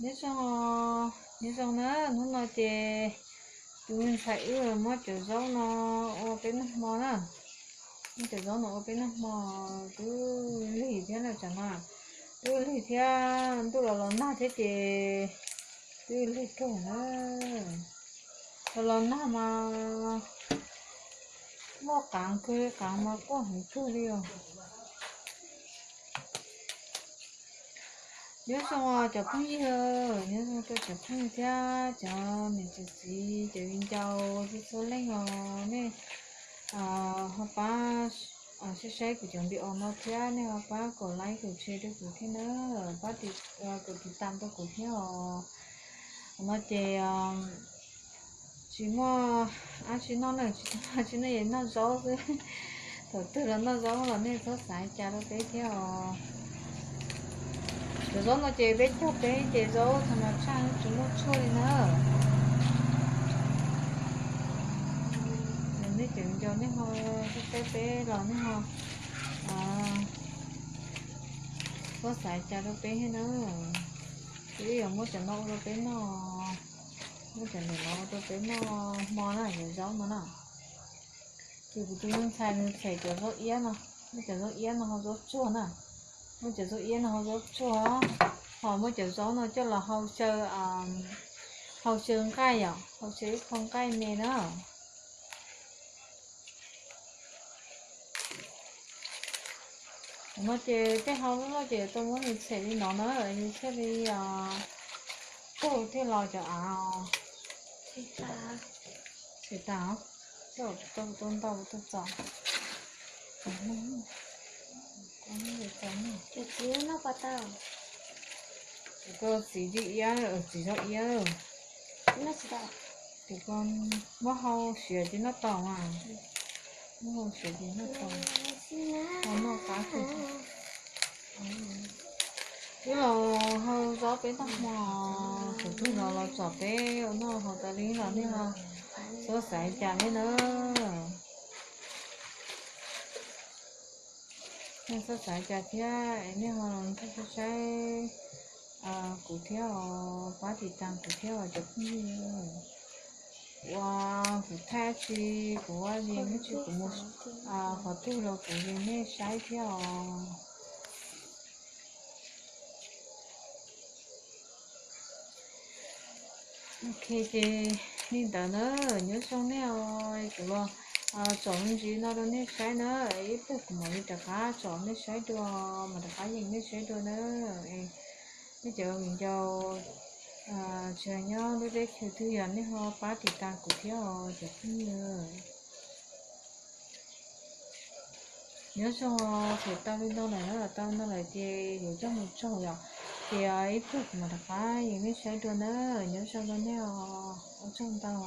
Nyob zoo, nyob zoo na, hnub no ces tus me ntxhais wb muab cov zaub no ua peb noj hmo na. Muab cov zaub no ua peb noj hmo, twb lig thiab na tsam no, twb lig thiab ntuj los los nag thiab ces twb lig kawg na. Los los nag mas muaj qaav kawg li, qaav mas quaj heev kawg li os. Nyob zoo cov phooj ywg, nyob zoo rau cov phooj ywg thiab cov niam cov txiv cov viv ncaus txhua txhua leej os. Nej ho pab saib saib kuv cov video no thiab nej ho pab kom like kom share rau kuv thiab na, pab kom tiv tas rau kuv thiab os. No ces tsis muaj dab tsi noj na, tsis muaj dab tsi noj, yog noj zaub xwb. Thaum twg los noj zaub los nej txhob xav cas rau peb thiab os. Cov zaub no ces peb cog peb ces zaub thaum no tshaj tsis muaj tshuaj li na. Nej cov viv ncaus nej ho saib peb los nej ho txhob xav cas rau peb thiab na. Ces wb yuav muab cov no ua rau peb noj, muab cov ntawm no ua rau peb noj hmo na, cov zaub no na. Ces kuv tus me ntxhais nws them cov zaub iab no, muab cov zaub iab no hau zaub tsuag na, muab cov zaub iab no hau zaub tsuag, ho muab cov zaub no coj los hau xyaw, hau xyaw nqaij yom, hau xyaw ib qho nqaij me na. No ces tej hau loj loj ces tau muab nws them li no na, nws thiaj li taug thiaj los cov av. Them tas, tau ntau tau txom. Cov txiv noj puas tau? Cov koj txiv li iab, txiv zaub iab. Cov koj muab hau siav ces noj tau mas. Muab hau siav ces noj tau. Hau noj qab kawg. Wb los hau zaub peb noj hmo, thaum twg los los tsom peb ua noj haus tas li los nej ho txhob xav cas li na. Nej txhob xav cas thiab es nej ho saib saib kuv thiab os, pab tiv tas kuv thiab os cov phooj ywg. Kuv, kuv thaij tsi, kuv ua li muaj tsi kuv mus qhov twg los kuv yeej nej saib thiab os. Ok, ces li ntawd na, nyob zoo nej os, kuv los tsom me ntsis no rau nej saib na, ib pliag kuv mam li rov qab tsom nej saib dua, mam rov qab yees nej saib dua na. Nej cov viv ncaus tsis hais nyob lub teb chaws twg yog nej ho pab tiv tas kuv thiab os cov phooj ywg. Nyob zoo, thaum tau li no lawm na, tau li no lawm ces yuav coj mus tsaug yom, ces ib pliag kuv mam rov qab yees nej saib dua na, nyob zoo rau nej os, ua tsaug ntau.